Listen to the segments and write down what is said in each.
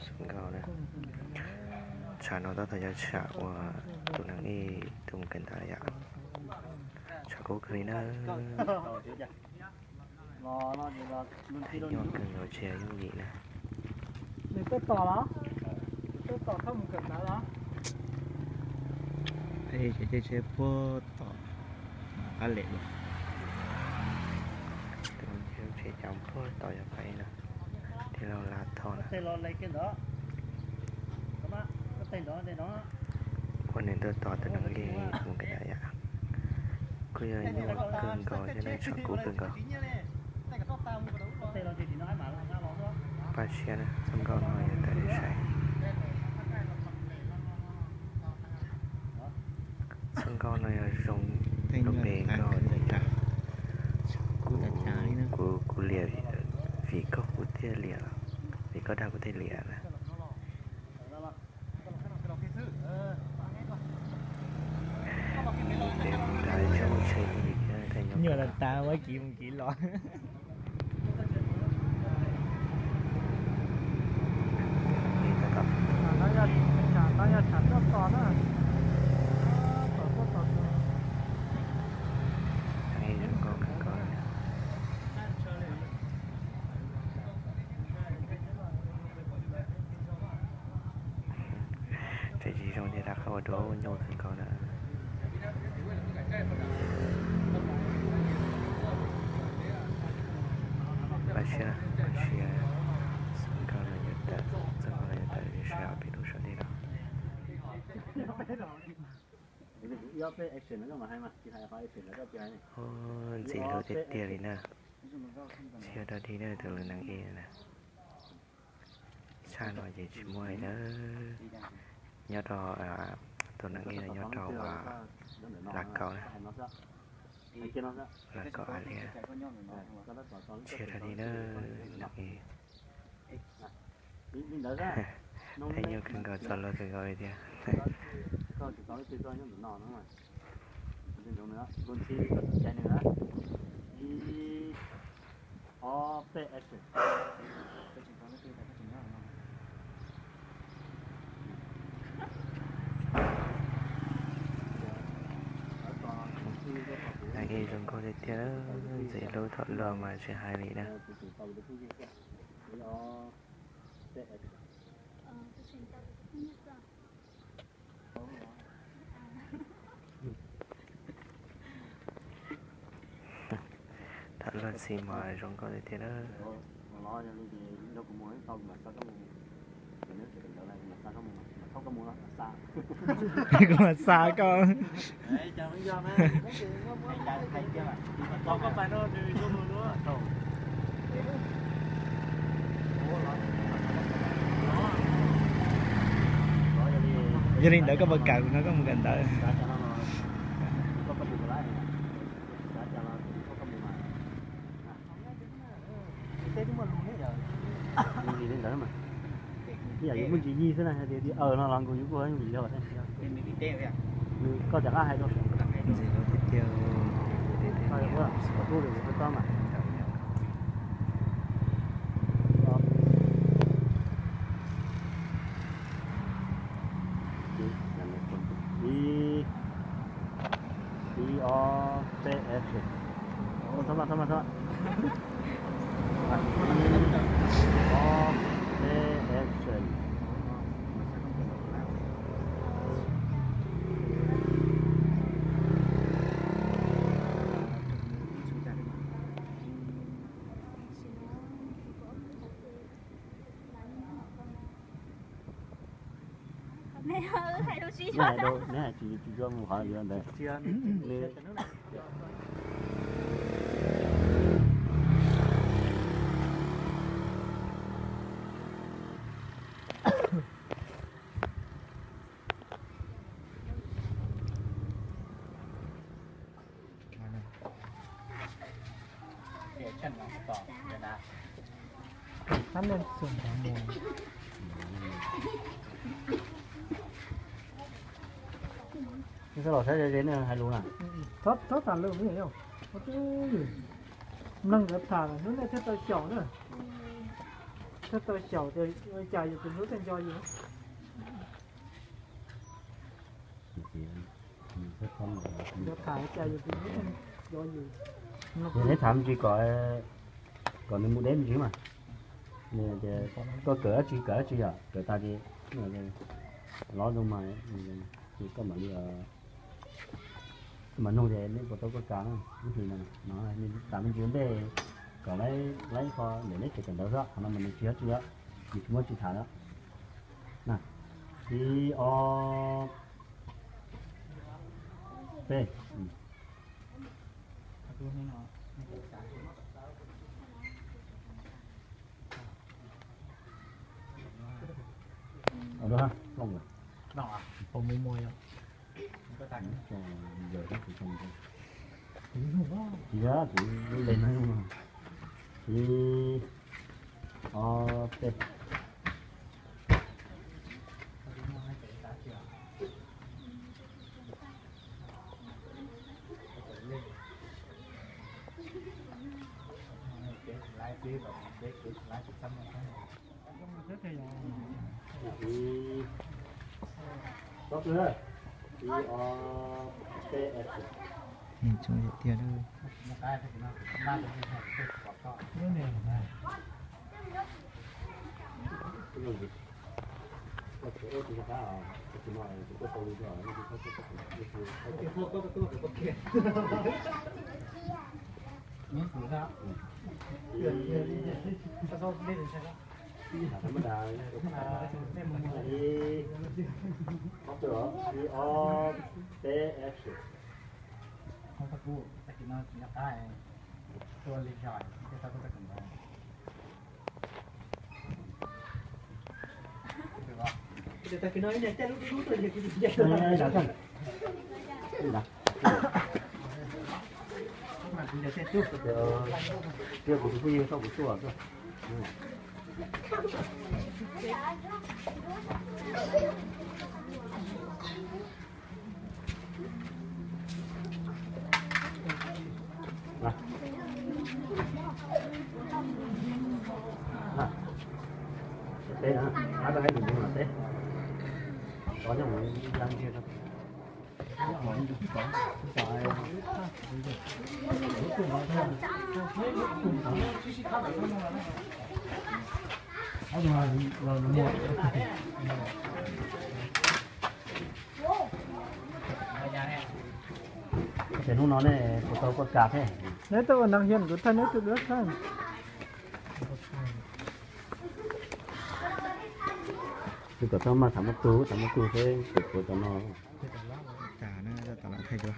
Xwb nkaus na. Tshav no tab tom yog tshav uas tus neeg ib tug mus kawm ntawv yom. Tshav kub kawg li na. Nyuaj kawg nkaus tsis yog yooj yim na. Ces tsheb puag tom qab lem. Tus tsheb cov puag tom yog pais no, tij laug Lav Thoj na. Ua nws tuaj tos tus neeg li mus kawm ntawv yom. Kuj yog nyuaj kawg nkaus thiab na, tshav kub kawg nkaus. Paj siab na, txoj nkauj no yog tawm li saib. Txoj nkauj no yog zoo lub npe nkauj tiag. Kuv, kuv liam vim koj kuv thiaj liam los, vim koj dag kuv thiaj liam na. Nyuaj tas tas, muab kiv mus kiv los. Tseem tsis zoo ces rov qab ua dua, nyuaj kawg nkaus na. Paj siab, paj siab, txoj nkauj no yuav tawm, txoj nkauj no yuav tawm, sawv daws peb lub sawv daws los. Ntxim hlub tiag tiag li na. Tsis yog dog dig na, tus neeg ib na. Tshaj no ces tsis muaj li na. Nyob rau, tus neeg ib no nyob rau Lav Kaus na. Lav Kaus a li, tsis yog dog dig na, neeg ib. Pheej nyuaj kawg nkaus, txog luag kawg nkaus li tiag. Neeg ib zoo nkauj tiag tiag, ntxim hlub thaum luag mas tsis hais li na. Tham luag xis mas zoo nkauj tiag tiag na. Kuv mas xa koj. Yog li ntawd koj puas kam no koj mus kawm ntawv? Li ntawd mas, ib yam yus muaj ntsis yig xwb na, hais tias aws no los nkaus yus kuj yooj yim dhau. Nws koj rov qab hais rau. Ntxim hlub tiag tiag, kuv twb tub li kuv twb tob mas. Ib, ib, ob, peb, action. Ib, ob, peb, action. Neb hais tsis tsis tshua mus qhov yuav ntawd. Neb los saib ze ze neb hais lus na. Txhob tham lus, mloog nkawd tham hnub nej thiaj tau xyaum na. Txhob tau xyaum tias ua cas yus tus hlub tseem nco yus. Yus tham ua cas yus tus hlub tseem nco yus. Neb tham me ntsis kom, kom nws mus deb me ntsis mas. Nws tias koj kawm dab tsi kawm dab tsi yom, kawm tag ces lov zoo mas, ces koj mam li, koj mam nug tias neb puas tau koj kav na, ib hlis no, no, nws tham me ntsis ua ntej kom laib, laib ib qho ntawm neb ces kawm ntawv xwb, qhov no mas nws tsis dab tsi os, nws tsis muaj tsis tham os. Na, ib, ob, peb. Ua dua ha, plooj lawm. Ua muaj muaj yom. Ib, ob, peb. Ib, ob, peb, action. Tsoom tiag tiag. Ib, ob, peb, action. Kuv tus phooj ywg tau kuv tuaj. Teb na, ab rau ib tus mus teb. Tov nyob mus ya ntsia rau. Ces hnub no nej puas tau koj kam thiab? Neb tuaj ua noo hiam kuv thawj neb tus duab thawj. Twb kom tau mas tham muaj tug, tham muaj tug thiab kuv puas tau no. Tas na, tau lam thaij duab.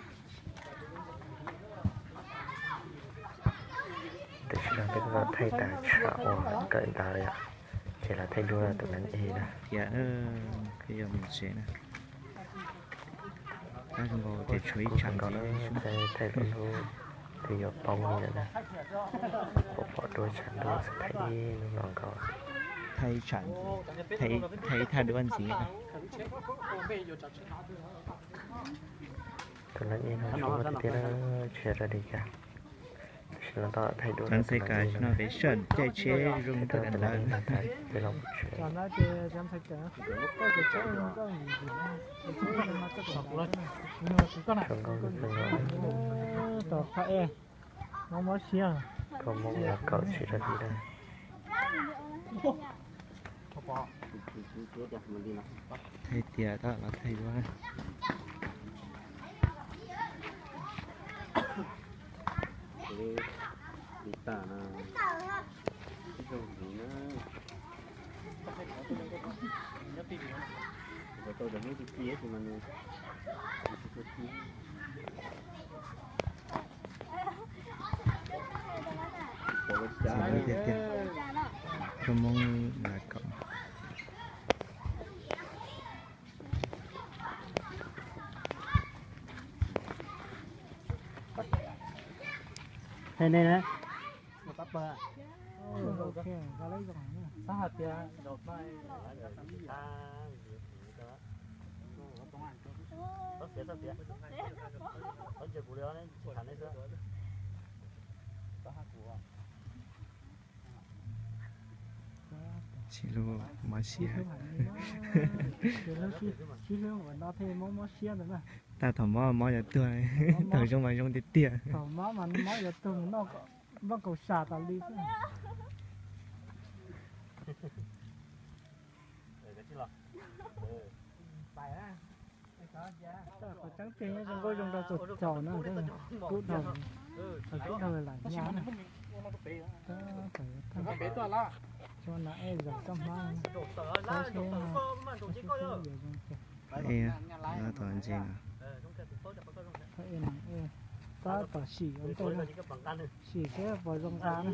Tam sim no peb twb thaij tas tsam uas kawm ntawv lawm, ces los thaij duab tus neeg ib na. Tias yog mus tsev na. Tab zoo nkaus tias tshuav ib tsam ntxiv xwb. Thaij lub hnub twb yuav poob li lawm na. Pom pom duab tshav ntuj xwb, thaij ib hnub no nkaus. Thaij ib tsam, thaij ib thaj duab ntxiv. Tus neeg ib no tshuav tiag tiag na, tsis yog raws li cas. Tam sim no tau thaij duab. Txhais kawm no peb sawm caij tsheb zoo kawg nkaus. Peb los mus tsev. Zoo nkauj kawg nkaus. Koj Hmoob los kawm tsis raws li na. Thaij tias tab los thaij duab. Li tas na, ib zaug ntxiv na. Tau cov hnub ti ti sis mas nws tsis tshua ti. Tiag tiag, cov Hmoob lam kawm. Thaij nej na. Tsis lub mob siab. Tsis lub, tsis lub ua no thiaj mob mob siab ntawd na. Tag thaum mob mob yuav tuag, thaum zoo mas zoo tiag tiag. Thaum mob mas mob yuav tuag mus noj nplooj kaus sam tas li xwb. Qhov tseeb tiag nyob zoo nkauj zoo nraug txaus txaus na, kub dhau, kub dhau lam nyab na. Txog no es zaum toj hmab, saib seb no, saib seb yuav zoo cas. Tab tom ntse no. Tab tom sim ua ntej na, sim seb puas zoo nqa na.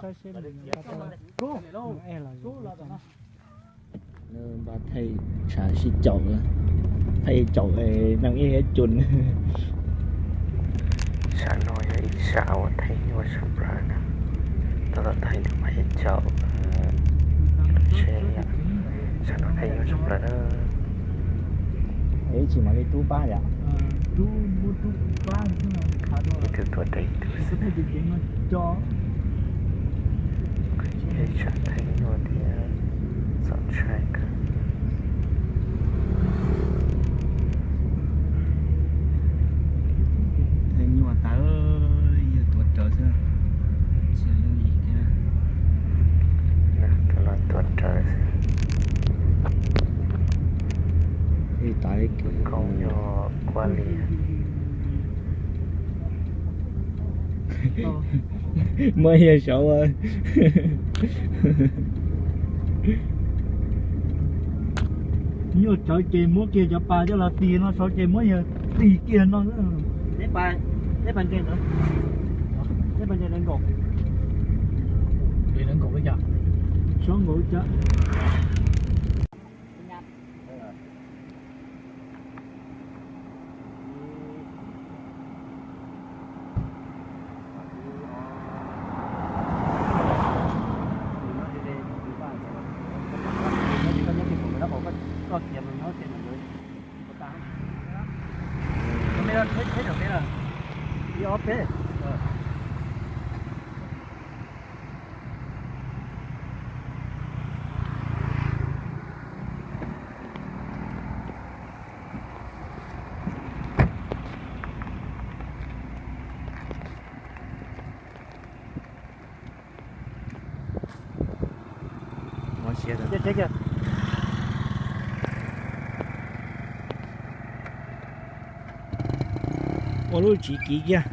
Saib seb nws nqa tau, nws es los zoo. Npaj thaij tshav sib caum, thaij caum neeg ib hiab cun. Tshav no yog ib tshav uas thaij nyuaj tshaj plaws na. Tab tom thaij li peb caum tsheb, tshav no thaij nyuaj tshaj plaws na. Ib tsis mam li rub pab yom. Ib tug tuav rawv ib tug. Ib tshav thaij nyuaj thiab txaus ntshai kawg. Thaij nyuaj tas, yog tuav rawv xwb, tsis yooj yim thiab. Tus no tuav rawv xwb. Ib tag ib kis koob yog kuaj li. Muab yog saud. Nyuaj tsawv ces muab kiag cov pas coj los tis no saud ces muab yawg tis kiag no. Neb pas nce ntawd, neb pas nce ntawd nkaum, nkaum li cas, tsob nkaum li cas. Ua lub tsiv kiv kiag.